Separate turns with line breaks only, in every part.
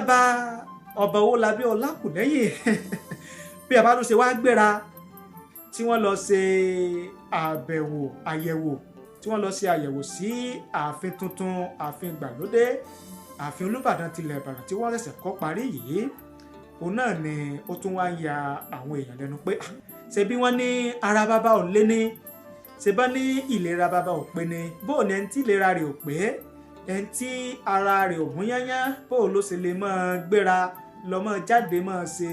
bàbá ọba Owólabí Ọlákùlẹ́hìn, bí bàbá tó ṣe wá gbéra tí wọ́n lọ ṣe àbẹ̀wò àyẹ̀wò, tí wọ́n lọ ṣe àyẹ̀wò sí ààfin tuntun, ààfin ìgbàlódé, ààfin Olúbàdàn tilẹ̀ Ìbàdàn tí wọ́n ṣẹ̀ṣẹ̀ kọ́ parí yìí, òun náà ni ó tún wá ń ya àwọn èèyàn lẹ́nu pé, "Ah, ṣe bí wọ́n ní ara bàbá ò lé ní, ṣe bá ní ìlera bàbá ò pé ni? Bóò ní ẹni tí ìlera rẹ̀ ò pé, ẹni tí ara rẹ̀ ò mú yányá, bóò ló ṣe lè máa gbéra lọ, máa jáde, máa ṣe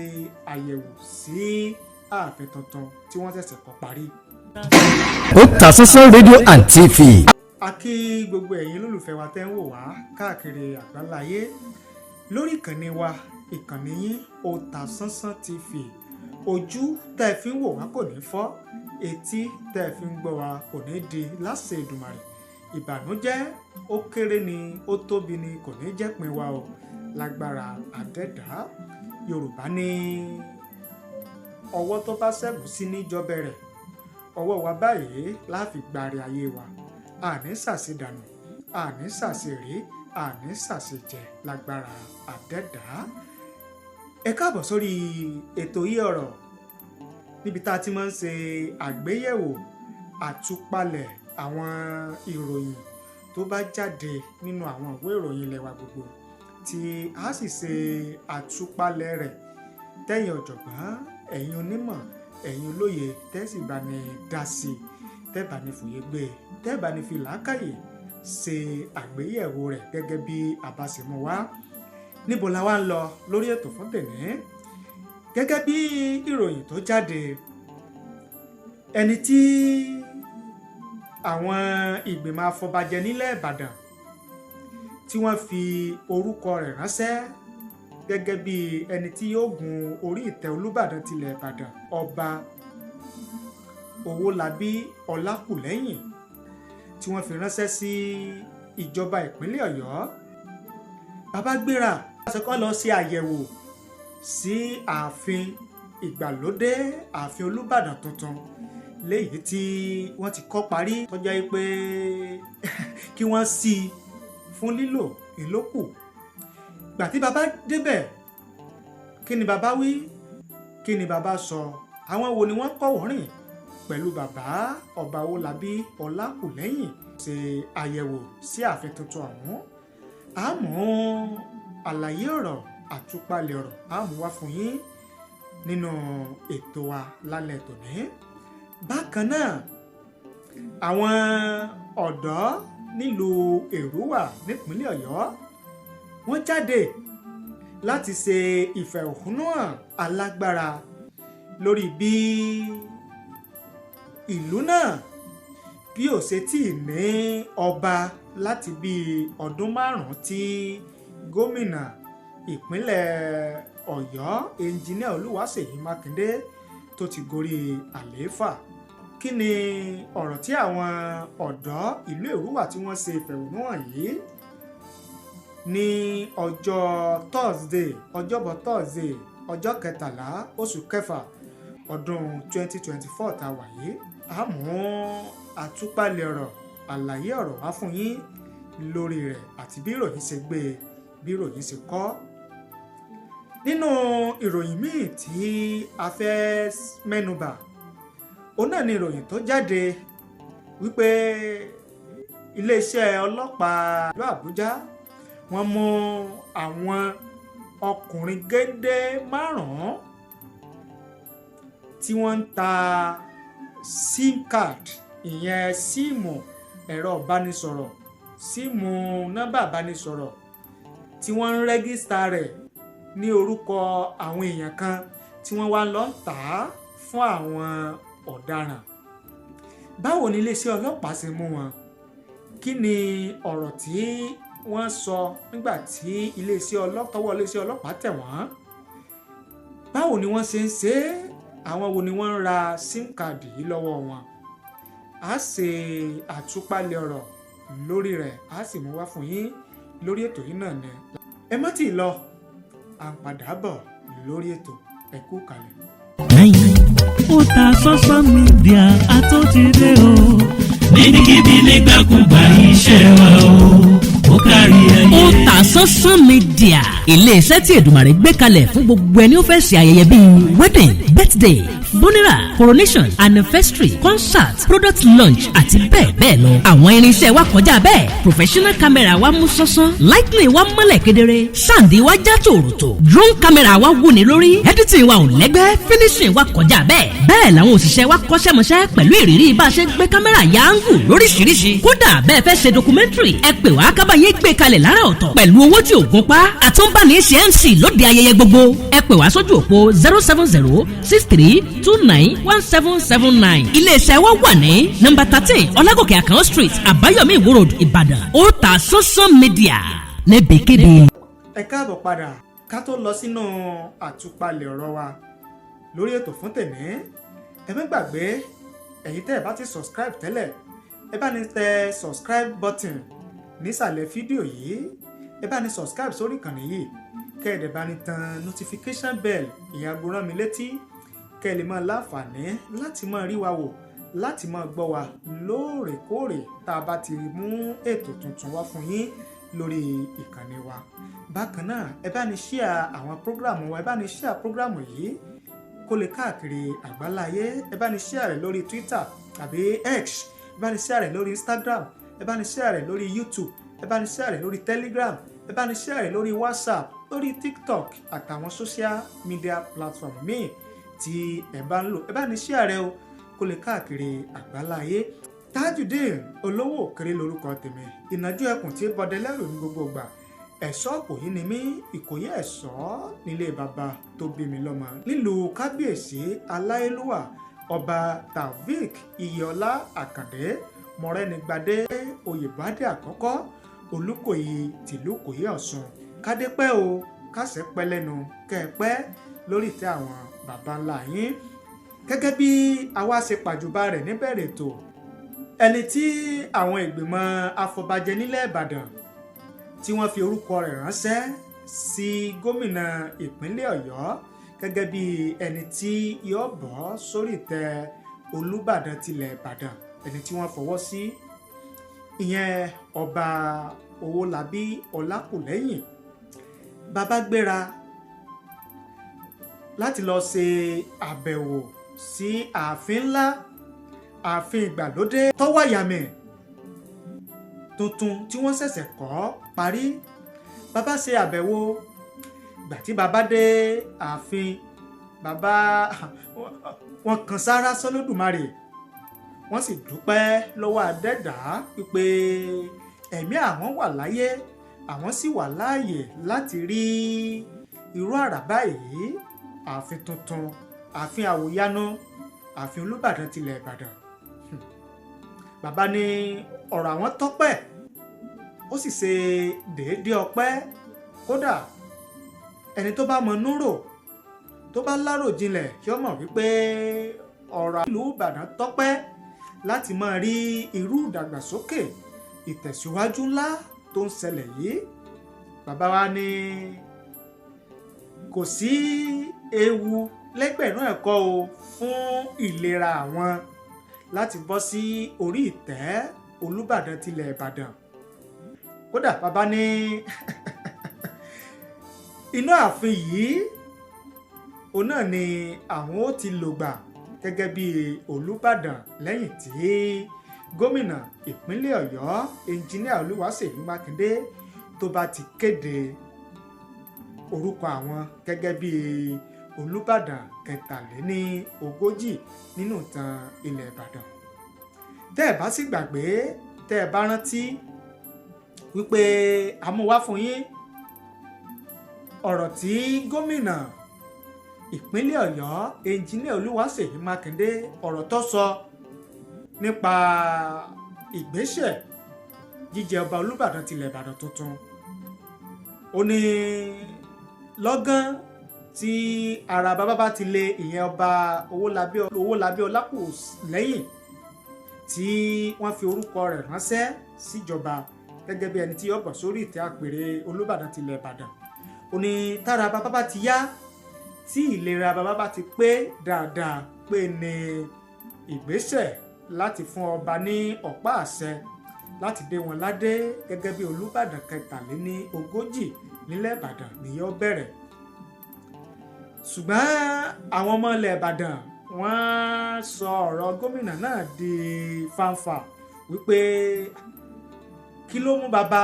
àyẹ̀wò sí ààfin tuntun tí wọ́n ṣẹ̀ṣẹ̀ kọ́ parí?"
Otasansan Radio and TV.
A kí gbogbo ẹ̀yin olólùfẹ́ wa tẹ́ ń wò wá káàkiri àgbáláyé lórí ìkànnì wa, ìkànnì yín, Otasansan TV. Ojú tẹ́ ẹ fi ń wò wá kò ní fọ́, etí tẹ́ ẹ fi ń gbọ́ wá kò ní di láṣẹ Èdùmàrè. Ìbànújẹ́, ó kéré ni, ó tóbi ni, kò ní jẹ́pin wa o, lágbára àdẹ́dàá. Yorùbá ní ọwọ́ tó bá ṣẹ́gun sí níjọba rẹ̀. Ọwọ́ wa báyìí láfi gbárí ayé wa, àní ṣàṣedànù, àní ṣàṣeré, àní ṣàṣejẹ, lágbára àdẹ́dàá. Ẹ káàbọ̀ sórí ètò yìí, ọ̀rọ̀ níbi tá a ti máa ń ṣe àgbéyẹ̀wò, àtúpalẹ̀ àwọn ìròyìn tó bá jáde nínú àwọn ìwé ìròyìn ilé wa gbogbo, tí a sì ṣe àtúpalẹ̀ rẹ̀, tẹ̀yin ọ̀jọ̀gbọ́n, ẹ̀yin onímọ̀, ẹ̀yin olóye tẹ́sí bá ní dá sí i, tẹ́ bá ní fòye gbé e, tẹ́ bá ní fi làákàyè ṣe àgbéyẹ̀wò rẹ̀ gẹ́gẹ́ bí a bá ṣe mú wá. Níbo la wá ń lọ lórí ètò fún tèmi? Gẹ́gẹ́ bí ìròyìn tó jáde, ẹni tí àwọn ìgbìmọ̀ afọbajẹ nílẹ̀ Ìbàdàn tí wọ́n fi orúkọ rẹ̀ ránṣẹ́ gẹ́gẹ́ bí ẹni tí yóò gun orí ìtẹ́ Olúbàdàn tilẹ̀ Ìbàdàn, Ọba Owólabí Ọlákùlẹ́hìn, tí wọ́n fi ránṣẹ́ sí ìjọba ìpínlẹ̀ Ọ̀yọ́, bàbá gbéra kọ́ lọ ṣe àyẹ̀wò sí ààfin ìgbàlódé, ààfin Olúbàdàn tuntun léyìí tí wọ́n ti kọ́ parí, tó jẹ́ pé kí wọ́n sí i fún lílò ìlókù. Gbà tí bàbá débẹ̀, kí ni bàbá wí? Kí ni bàbá sọ? Àwọn wo ni wọ́n kọ́wọ̀ọ́rìn pẹ̀lú bàbá ọba Owólabí Ọlákùlẹ́hìn ṣe àyẹ̀wò sí ààfin tuntun ọ̀hún? Àmọ́ àlàyé ọ̀rọ̀, àtúpalẹ̀ ọ̀rọ̀, á mú wá fún yín nínú ètò wa lálẹ́ tòní. Bákan náà, àwọn ọ̀dọ́ nílùú Èrúwà nípínlẹ̀ Ọ̀yọ́, wọ́n jáde láti ṣe ìfẹ̀hónúhàn alágbára lórí bí ìlú náà bí ò ṣe tí ì ní ọba láti bí ọdún 5 tí gómìnà ìpínlẹ̀ Ọ̀yọ́, Ẹnjìníà Olúwaṣèyí Mákindé, tó ti gorí àlééfà. Kí ni ọ̀rọ̀ tí àwọn ọ̀dọ́ ìlú Èrúwà tí wọ́n ṣe ìfẹ̀hónúhàn yìí ní ọjọ́ Thursday, ọjọ́bọ̀ Thursday, ọjọ́ 13 oṣù kẹfà ọdún 2024 tá a wà yìí? A mú àtúpalẹ̀ ọ̀rọ̀, àlàyé ọ̀rọ̀ wá fún yín lórí rẹ̀ àti bí ìròyìn ṣe gbé e, bí ìròyìn ṣe kọ. Nínú ìròyìn míì tí a fẹ́ mẹ́nubà, òun náà ni ìròyìn tó jáde wípé iléeṣẹ́ ọlọ́pàá ìlú Àbújá, wọ́n mú àwọn ọkùnrin géńdé márùn-ún tí wọ́n ń ta SIM card, ìyẹn síìmù ẹ̀rọ ìbánisọ̀rọ̀, síìmù nọ́mbà ìbánisọ̀rọ̀ tí wọ́n ń register rẹ̀ ní orúkọ àwọn èèyàn kan, tí wọ́n wá lọ ń tà á fún àwọn ọ̀daràn. Báwo ni iléeṣẹ́ ọlọ́pàá ṣe mú wọn? Kí ni ọ̀rọ̀ tí wọ́n sọ nígbà tí iléeṣẹ́ ọlọ́tọ́wọ́ iléeṣẹ́ ọlọ́pàá tẹ̀ wọ́n? Báwo ni wọ́n ṣe ń ṣe é? Àwọn wo ni wọ́n ń ra SIM card yìí lọ́wọ́ wọn? A ṣe àtúpalẹ̀ ọ̀rọ̀ lórí rẹ̀, a sì mú wá fún yín lórí ètò yìí náà ni. Ẹ má tí ì lọ, à ń padà bọ̀ lórí ètò. Ẹ kú kalẹ̀.
Otasansan Media àtúntìdé o. Níbikíbi, nígbàkúgbà, iṣẹ́ wa o, ó kárí ayé.
Otasansan Media. Iléeṣẹ́ tí Èdùmàrè gbé kalẹ̀ fún gbogbo ẹni ó fẹ́ ṣe ayẹyẹ bíi wedding, birthday, funeral, coronation, anniversary, concert, product launch àti bẹ́ẹ̀ bẹ́ẹ̀ lọ. Àwọn irinṣẹ́ wa kọjá bẹ́ẹ̀. Professional camera wa mú sánsan, lighting wa mọ́lẹ̀ kedere, sound wa já tòròtò, drone camera wa wúni lórí, editing wa ò lẹ́gbẹ́, finishing wa kọjá bẹ́ẹ̀. Bẹ́ẹ̀ làwọn òṣìṣẹ́ wa kọ́ṣẹ́mọṣẹ́ pẹ̀lú ìrírí bá a ṣe gbé kámẹ́rà ya angle lóríṣiríṣi. Kódà bẹ́ẹ̀ fẹ́ ṣe documentary, ẹ pè wá ká bá yín gbé kalẹ̀ lára ọ̀tọ̀ pẹ̀lú owó tí ò gún pa. Àtúnbáni ṣe MC lóde ayẹyẹ gbogbo. Ẹ pè wá sójú òpó 07063291779. Iléeṣẹ́ wa wà ní nọ́mbà 13, Ọlágòkè Àkànó Street, Àbáyọ̀mí, Ìwó Road, Ìbàdàn. Ó ta social media níbikíbi.
Ẹ káàbọ̀ padà. Ká tó lọ sínú àtúpalẹ̀ ọ̀rọ̀ wa lórí ètò fún tèmi, ẹ má gbàgbé, ẹ̀yin tẹ́ ẹ bá ti subscribe tẹ́lẹ̀, ẹ bá ní tẹ subscribe button nísàlẹ̀ fídíò yìí. Ẹ bá ní subscribe sórí ìkànnì yìí, kẹ́ ẹ dẹ̀ bá ní tan notification bell, ìyẹn aago rán mi létí, kẹ́ ẹ lè máa láǹfààní láti máa rí wa wò, láti máa gbọ́ wa lóòrèkóòrè tá a bá ti mú ètò tuntun wá fún yín lórí ìkànnì wa. Bákan náà, ẹ bá ní share àwọn program wa, ẹ bá ní share program yìí kó lè káàkiri àgbáláyé. Ẹ bá ní share rẹ̀ lórí Twitter tàbí X, ẹ bá ní share rẹ̀ lórí Instagram, ẹ bá ní share rẹ̀ lórí YouTube, ẹ bá ní share rẹ̀ lórí Telegram, ẹ bá ní share rẹ̀ lórí WhatsApp, lórí TikTok àtàwọn social media platform míì tí ẹ bá ń lò. Ẹ bá ní share rẹ̀ o, kó lè káàkiri àgbáláyé. Tajudeen Olówó Òkèrè lórúkọ tèmi, ìnàjú ẹkùn tí bọdẹ lẹ́rù ní gbogbo ìgbà. Ẹ̀ṣọ́ Ìkòyí ni mí, Ìkòyí ẹ̀ṣọ́ nílé bàbá tó bí mi lọ́mọ nílùú kábíyèsí aláyélúwà, Ọba Taofeek Iyọlá Àkàndé Mọ̀rẹ́nigbadé Oyèbádé àkọ́kọ́, Olùkòyí tìlú Ìkòyí Ọ̀ṣun. Kádépẹ́ o, kásẹ̀ pẹ́ lẹ́nu, kẹ́ ẹ pẹ́ lórí ìtẹ́ àwọn baba ńlá yín. Gẹ́gẹ́ bí àwa ṣe pàjùbà rẹ̀ níbẹ̀rẹ̀ ètò, ẹni tí àwọn ìgbìmọ̀ afọbajẹ nílẹ̀ Ìbàdàn tí wọ́n fi orúkọ rẹ̀ ránṣẹ́ sí gómìnà ìpínlẹ̀ Ọ̀yọ́ gẹ́gẹ́ bí ẹni tí yóò bọ́ sórí ìtẹ́ Olúbàdàn tilẹ̀ Ìbàdàn, ẹni tí wọ́n fọwọ́ sí, ìyẹn Ọba Owólabí Ọlákùlẹ́yìn, bàbá gbéra láti lọ ṣe àbẹ̀wò sí ààfin ńlá, ààfin ìgbàlódé tọ́wáyàmẹ̀ tuntun tí wọ́n ṣẹ̀ṣẹ̀ kọ́ parí. Bàbá ṣe àbẹ̀wò. Ìgbà tí bàbá dé ààfin, bàbá wọn kan sáárá sọ́lódùmarè, wọ́n sì dúpẹ́ lọ́wọ́ Adẹ́dàá wípé ẹ̀mí àwọn wà láyé, àwọn sì wà láàyè láti rí irú àrà báyìí, ààfin tuntun, ààfin àwòyanu, ààfin Olúbàdàn tilẹ̀ Ìbàdàn. Bàbá ní ọ̀rọ̀ àwọn tọ́pẹ́, ó sì ṣe déédéé ọpẹ́. Kódà ẹni tó bá mọ núrò, tó bá láròjinlẹ̀, yóò mọ̀ wípé ọ̀rọ̀ ìlú Ìbàdàn tọ́pẹ́ láti máa rí irú ìdàgbàsókè, ìtẹ̀síwájú ńlá tó ń ṣẹlẹ̀ yìí. Bàbá wa ní kò sí ewu lẹ́gbẹ̀rún ẹ̀kọ́ o fún ìlera àwọn láti bọ́ sí orí ìtẹ́ Olúbàdàn tilẹ̀ Ìbàdàn. Kódà bàbá ní inú ààfin yìí òun náà ni àwọn ó ti lògbà gẹ́gẹ́ bí Olúbàdàn lẹ́yìn tí gómìnà ìpínlẹ̀ Ọ̀yọ́, Ẹnjìníà Olúwaṣèyí Mákindé, tó bá ti kéde orúkọ àwọn gẹ́gẹ́ bí Olúbàdàn 43 nínú ìtàn ilẹ̀ Ìbàdàn. Tẹ́ ẹ̀ bá sì gbàgbé, tẹ́ ẹ bá rántí wípé a mú wá fún yín ọ̀rọ̀ tí gómìnà ìpínlẹ̀ Ọ̀yọ́, Ẹnjìníà Olúwaṣèyí Mákindé, ọ̀rọ̀ tó sọ nípa ìgbésẹ̀ jíjẹ ọba Olúbàdàn tilẹ̀ Ìbàdàn tuntun. Ó ní lọ́gán tí ara bàbá bá ti lé, ìyẹn Ọba Owólabí Ọlákùlẹ́yìn, tí wọ́n fi orúkọ rẹ̀ ránṣẹ́ síjọba gẹ́gẹ́ bí ẹni tí yóò bọ̀ sórí ìtẹ́ àpèrè Olúbàdàn tilẹ̀ Ìbàdàn, ó ní tára bàbá bá ti yá, tí ìlera bàbá bá ti pé dáadáa, pé ní ìgbésẹ̀ láti fún ọba ní ọ̀pá àṣẹ láti dé wọn ládé gẹ́gẹ́ bí Olúbàdàn 43. Nílẹ̀ Ìbàdàn ni yóò bẹ̀rẹ̀. Ṣùgbọ́n àwọn ọmọ ilẹ̀ Ìbàdàn, wọ́n sọ ọ̀rọ̀ gómìnà náà di fanfa wípé kí ló mú bàbá,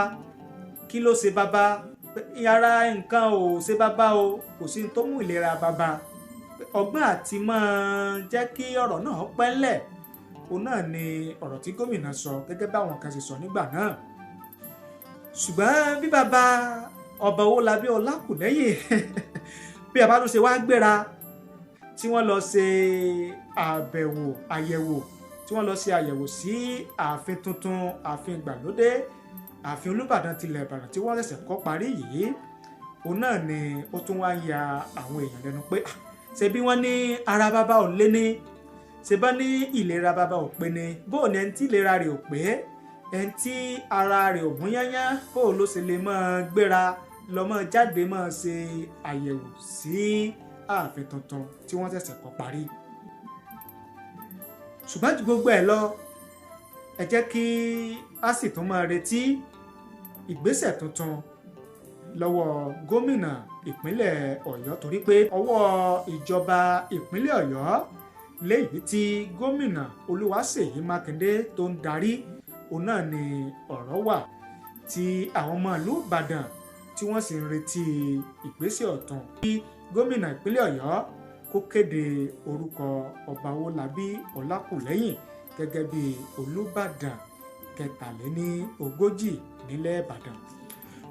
kí ló ṣe bàbá? Ara nǹkan ò ṣe bàbá o, kò sí ní tó mú ìlera bàbá. Ọgbọ́n àti máa jẹ́ kí ọ̀rọ̀ náà pẹ́lẹ̀ òun náà ni ọ̀rọ̀ tí gómìnà sọ, gẹ́gẹ́ báwọn kan ṣe sọ nígbà náà. Ṣùgbọ́n bí bàbá Ọba Owólabí Ọlákùlẹ́yìn, bí bàbá tó ṣe wá gbéra tí wọ́n lọ ṣe àbẹ̀wò àyẹ̀wò, tí wọ́n lọ ṣe àyẹ̀wò sí ààfin tuntun, ààfin ìgbàlódé, ààfin Olúbàdàn tilẹ̀ Ìbàdàn tí wọ́n ṣẹ̀ṣẹ̀ kọ́ parí yìí, òun náà ni ó tún wá ń ya àwọn èèyàn lẹ́nu pé, "Ah, ṣe bí wọ́n ní ara bàbá ò lé ní, ṣe bá ní ìlera bàbá ò pé ni? Bóò ní ẹni tí ìlera rẹ̀ ò pé, ẹni tí ara rẹ̀ ò mú yányá, bóò ló ṣe lè máa gbéra lọ, máa jáde, máa ṣe àyẹ̀wò sí ààfin tuntun tí wọ́n ṣẹ̀ṣẹ̀ kọ́ parí?" Ṣùgbọ́n ju gbogbo ẹ̀ lọ, ẹ jẹ́ kí a sì tún máa retí ìgbésẹ̀ tuntun lọ́wọ́ gómìnà ìpínlẹ̀ Ọ̀yọ́, torí pé ọwọ́ ìjọba ìpínlẹ̀ Ọ̀yọ́ léyìí tí gómìnà Olúwaṣèyí Mákindé tó ń darí, òun náà ni ọ̀rọ̀ wà tí àwọn ọmọ ìlú Ìbàdàn tí wọ́n sì ń retí ìgbésẹ̀ ọ̀tun kí gómìnà ìpínlẹ̀ Ọ̀yọ́ kó kéde orúkọ Ọba Owólabí Ọlákùlẹ́yìn gẹ́gẹ́ bí Olúbàdàn 43 nílẹ̀ Ìbàdàn.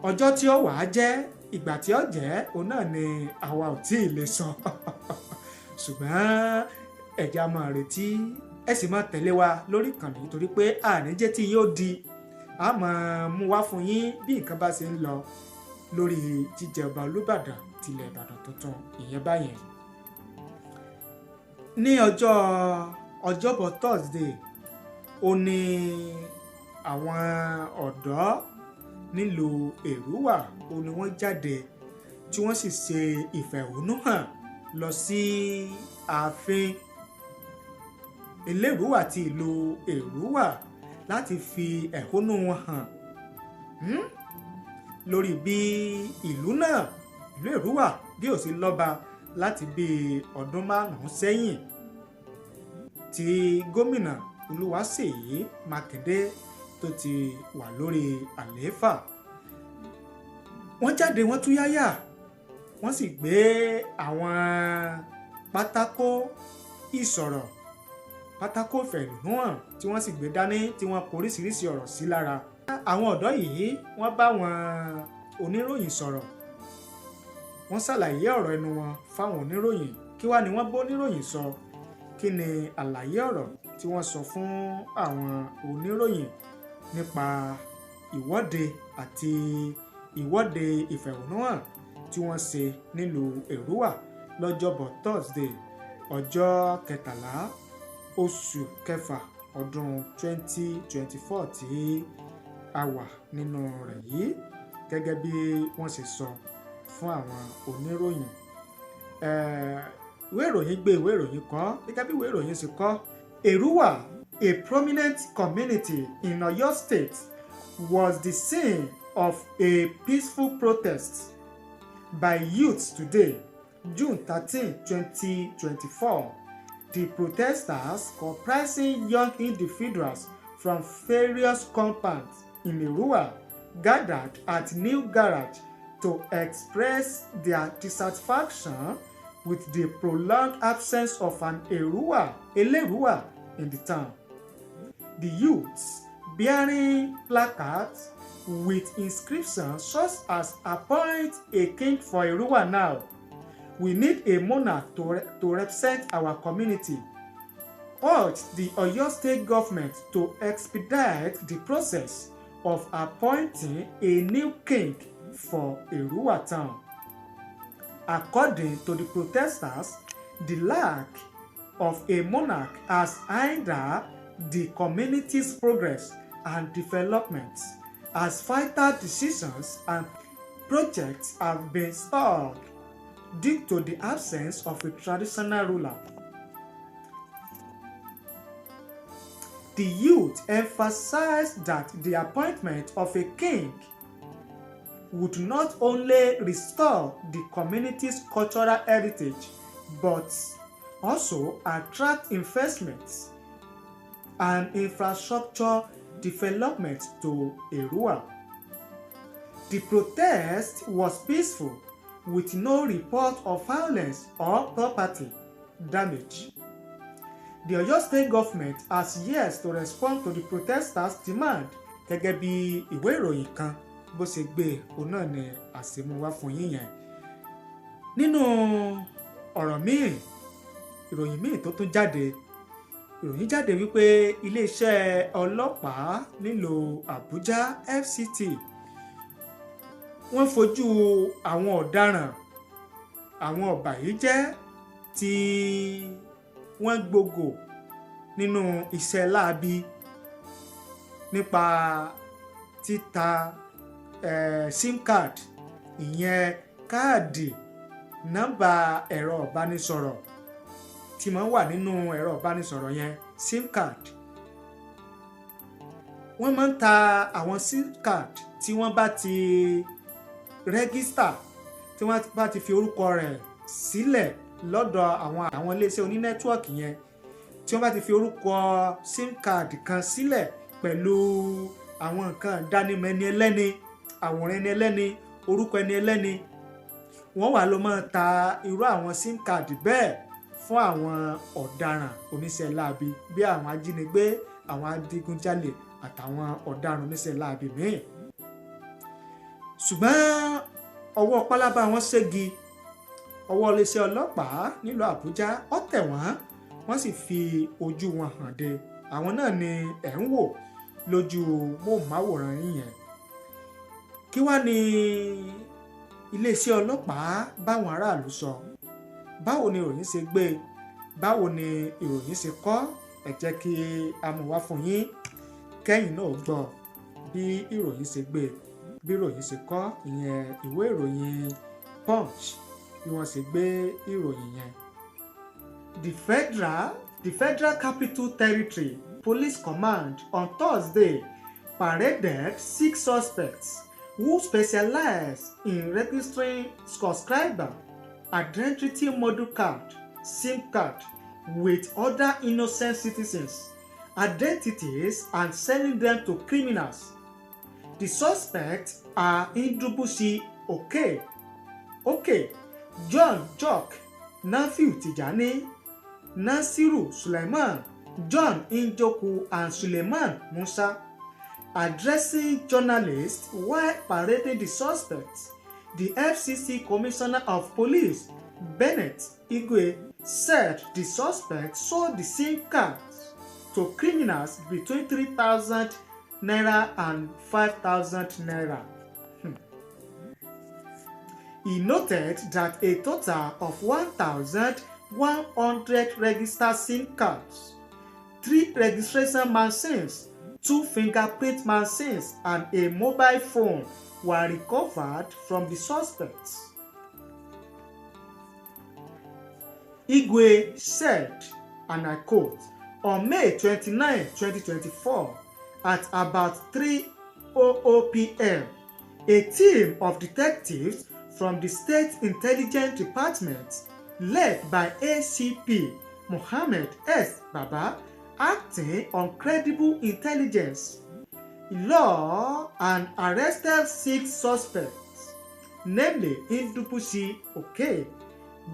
Ọjọ́ tí ó wàá jẹ́, ìgbà tí ó jẹ́, òun náà ni àwa ò tí ì lè sọ. Ṣùgbọ́n ẹ jẹ́ á máa retí, ẹ sì máa tẹ̀lé wa lórí ìkànnì, torí pé àníjẹ́ tí yóò di a máa mú wá fún yín bí nǹkan bá ṣe ń lọ lórí jíjẹ ọba Olúbàdàn tilẹ̀ Ìbàdàn tuntun. Ìyẹn báyẹn. Ní ọjọ́ Ọjọ́bọ̀ Thursday, ó ní àwọn ọ̀dọ́ nílùú Èrúwà, ó ní wọ́n jáde tí wọ́n sì ṣe ìfẹ̀hónúhàn lọ sí ààfin Elérúwà ti ìlú Èrúwà láti fi ẹ̀hónú wọn hàn lórí bí ìlú náà, ìlú Èrúwà, bí ó sì lọ́ba láti bí ọdún 5 sẹ́yìn tí gómìnà Olúwaṣèyí Mákindé tó ti wà lórí àlééfà. Wọ́n jáde, wọ́n túyáyà, wọ́n sì gbé àwọn pátákó ìsọ̀rọ̀, pátákó ìfẹ̀hónúhàn tí wọ́n sì gbé dání, tí wọ́n kọ oríṣiríṣi ọ̀rọ̀ sí lára. Àwọn ọ̀dọ́ yìí, wọ́n bá wọn oníròyìn sọ̀rọ̀, wọ́n ṣàlàyé ọ̀rọ̀ ẹnu wọn fáwọn oníròyìn. Kí wá ni wọ́n bá oníròyìn sọ? Kí ni àlàyé ọ̀rọ̀ tí wọ́n sọ fún àwọn oníròyìn nípa ìwọ́de àti ìwọ́de ìfẹ̀hónúhàn tí wọ́n ṣe nílùú Èrúwà lọ́jọ́bọ̀ Thursday, ọjọ́ 13 oṣù kẹfà ọdún 2024 tí a wà nínú rẹ̀ yìí? Gẹ́gẹ́ bí wọ́n ṣe sọ fún àwọn oníròyìn, ìwé ìròyìn gbé, ìwé ìròyìn kọ. Gẹ́gẹ́ bí ìwé ìròyìn ṣe kọ, Èrúwà, a prominent community in Oyo State, was the scene of a peaceful protest by youths today, June 13, 2024. The protesters, comprising young individuals from various compounds in Eruwa, gathered at New Garage to express their dissatisfaction with the prolonged absence of an Eruwa, Eleruwa in the town. The youths, bearing placards with inscriptions such as "Appoint a king for Eruwa now," "We need a monarch to represent our community," urged the Oyo State government to expedite the process of appointing a new king for Eruwa town. According to the protesters, the lack of a monarch has hindered the community's progress and development, as vital decisions and projects have been stalled due to the absence of a traditional ruler. The youth emphasized that the appointment of a king would not only restore the community's cultural heritage but also attract investments and infrastructure development to Erua. The protest was peaceful, with no report of violence or property damage. The Oyo State government has yet to respond to the protesters' demand. Gẹ́gẹ́ bí ìwé ìròyìn kan bó ṣe gbé, òun náà ni àṣemúwá fún yín yẹn. Nínú ọ̀rọ̀ míì, ìròyìn míì tó tún jáde, ìròyìn jáde wípé iléeṣẹ́ ọlọ́pàá nílùú Àbújá, FCT, wọ́n fojú àwọn ọ̀daràn, àwọn ọ̀bàyéjẹ́ tí wọ́n gbogbo nínú iṣẹ́ láabi nípa títa sim card, ìyẹn káàdì nọ́mbà ẹ̀rọ ìbánisọ̀rọ̀ tí máa ń wà nínú ẹ̀rọ ìbánisọ̀rọ̀ yẹn, sim card. Wọ́n máa ń ta àwọn sim card tí wọ́n bá ti register, tí wọ́n bá ti fi orúkọ rẹ̀ sílẹ̀ lọ́dọ̀ àwọn iléeṣẹ́ oní network yẹn, tí wọ́n bá ti fi orúkọ sim card kan sílẹ̀ pẹ̀lú àwọn nǹkan ìdánimọ̀ ẹni ẹlẹ́ni, àwòrán ẹni ẹlẹ́ni, orúkọ ẹni ẹlẹ́ni, wọ́n wà ló máa ta irú àwọn sim card bẹ́ẹ̀ fún àwọn ọ̀daràn oníṣẹ́ láabi bí àwọn ajínigbé, àwọn adigunjalè àtàwọn ọ̀daràn oníṣẹ́ láabi míì. Ṣùgbọ́n ọwọ́ pálábá wọn ségi, ọwọ́ iléeṣẹ́ ọlọ́pàá nílùú Àbújá ó tẹ̀ wọ́n, wọ́n sì fi ojú wọn hàn dé. Àwọn náà ni ẹ̀ ń wò lójú móhùnmáwòrán yín yẹn. Kí wá ní iléeṣẹ́ ọlọ́pàá báwọn aráàlú sọ? Báwo ni ìròyìn ṣe gbé? Báwo ni ìròyìn ṣe kọ? Ẹ jẹ́ kí a mú wá fún yín kẹ́yìn náà gbọ́ bí ìròyìn ṣe gbé, bí ìròyìn ṣe kọ, ìyẹn ìwé ìròyìn Punch, bí wọ́n ṣe gbé ìròyìn yẹn. The Federal Capital Territory Police Command on Thursday paraded six suspects who specialize in registering subscriber identity module card, SIM card, with other innocent citizens' identities and selling them to criminals. The suspects are Ndubuisi Oke, John Jock, Nafiu Tijani, Nasiru Suleiman, John Njoku and Suleiman Musa. Addressing journalists while parading the suspects, the FCT Commissioner of Police, Bennett Igwe, said the suspects sold the SIM cards to criminals between 3,000 naira and 5,000 naira. He noted that a total of 1,100 registered SIM cards, three registration machines, two fingerprint machines, and a mobile phone were recovered from the suspects. Igwe said, and I quote, "On May 29, 2024, at about 3:00 p.m., a team of detectives from the State Intelligence Department led by ACP Mohammed S. Baba, acting on credible intelligence, law and arrested six suspects, namely Ndubuisi Oke,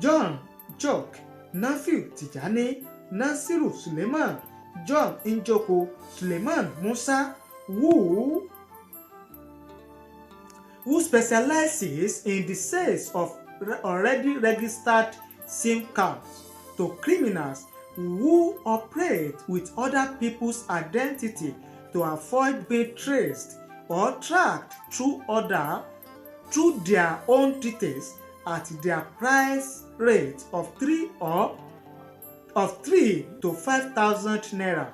John Jok, Nafiu Tijani, Nasiru Suleiman, John Njoku, Suleiman Musa, who specializes in the sales of already registered SIM cards to criminals who operate with other people's identity to avoid being traced or tracked through their own details at their price rate of 3 to 5,000 naira."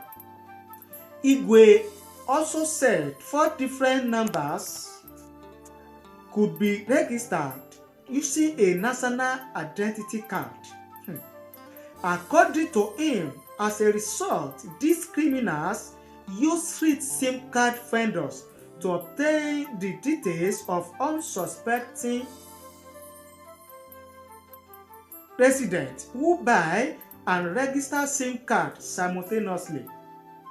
Igwe also said four different numbers could be registered using a national identity card. According to him, as a result, these criminals use street SIM card vendors to to obtain the details of unsuspecting residents who buy and register SIM card simultaneously.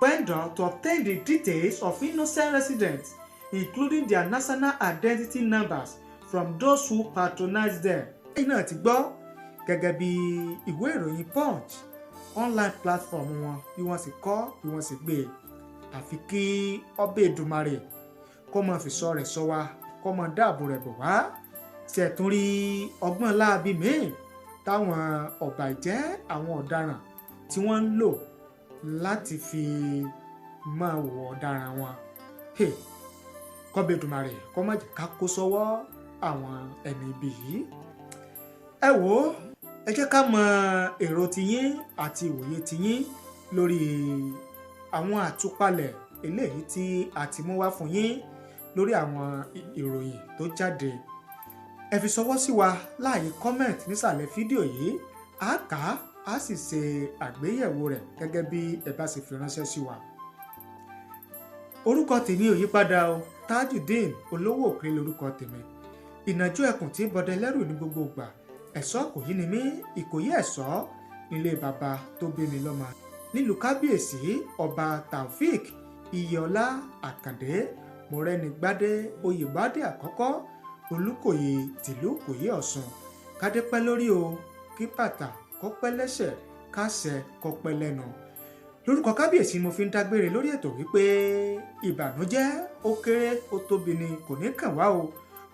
Vendor to obtain the details of innocent residents, including their national identity numbers, from those who patronize them. Ẹ̀yin náà ti gbọ́ gẹ́gẹ́ bí ìwé ìròyìn Punch online platform wọn bí wọ́n sì kọ, bí wọ́n sì gbé e. Àfi kí ọbẹ̀ Èdùmàrè kó máa fi sọ rẹ̀ sọ wa, kó máa dáàbò rẹ̀ bò wá. Ṣẹ̀tún rí ọgbọ́n láabi míì táwọn ọ̀bàjẹ́, àwọn ọ̀daràn tí wọ́n ń lò láti fi máa wọ̀ ọ̀daràn wọn. Kọ́bẹ̀ Èdùmàrè kó má jẹ́ ká kó sọ́wọ́ àwọn ẹni ibi yìí. Ẹ wò ó, ẹ jẹ́ ká mọ èrò tiyín àti ìwòye tiyín lórí àwọn àtúpalẹ̀ eléyìí tí a ti mú wá fún yín lórí àwọn ìròyìn tó jáde. Ẹ fi ṣọwọ́ sí wa láàyè comment nísàlẹ̀ fídíò yìí. Á kà á, á sì ṣe àgbéyẹ̀wò rẹ̀ gẹ́gẹ́ bí ẹ bá ṣe fi ránṣẹ́ sí wa. Orúkọ tèmi ò yípadà o, Tajudeen Olówó Òkèrè lórúkọ tèmi. Ìnàjú ẹkùn tí bọdẹ lẹ́rù ní gbogbo ìgbà. Ẹ̀ṣọ́ kò yí ni mí, Ìkòyí ẹ̀ṣọ́ nílé bàbá tó bí mi lọ́mọ. Nílùú kábíyèsí Ọba Taofik Iyẹọlá Àkàndé Mọ̀rẹ́nigbádé Oyèbádé àkọ́kọ́, Olùkòyí tìlú Ìkòyí Ọ̀ṣun. Kádé pẹ́ lórí o, kí bàtà kó pẹ́ lẹ́sẹ̀, káṣẹ kó pẹ́ lẹ́nu. Lórúkọ kábíyèsí mo fi ń dágbére lórí ètò wípé ìbànújẹ́ ó kéré ó tóbi ni kò ní kàn wá o,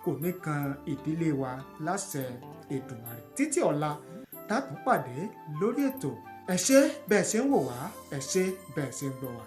kò ní kan ìdílé wa láṣẹ Èdùmàrè. Títí ọ̀la tá a tún pàdé lórí ètò. Ẹ ṣé bẹ́ẹ̀ ṣe ń wò wá, ẹ ṣé bẹ́ẹ̀ ṣe ń gbọ́ wá.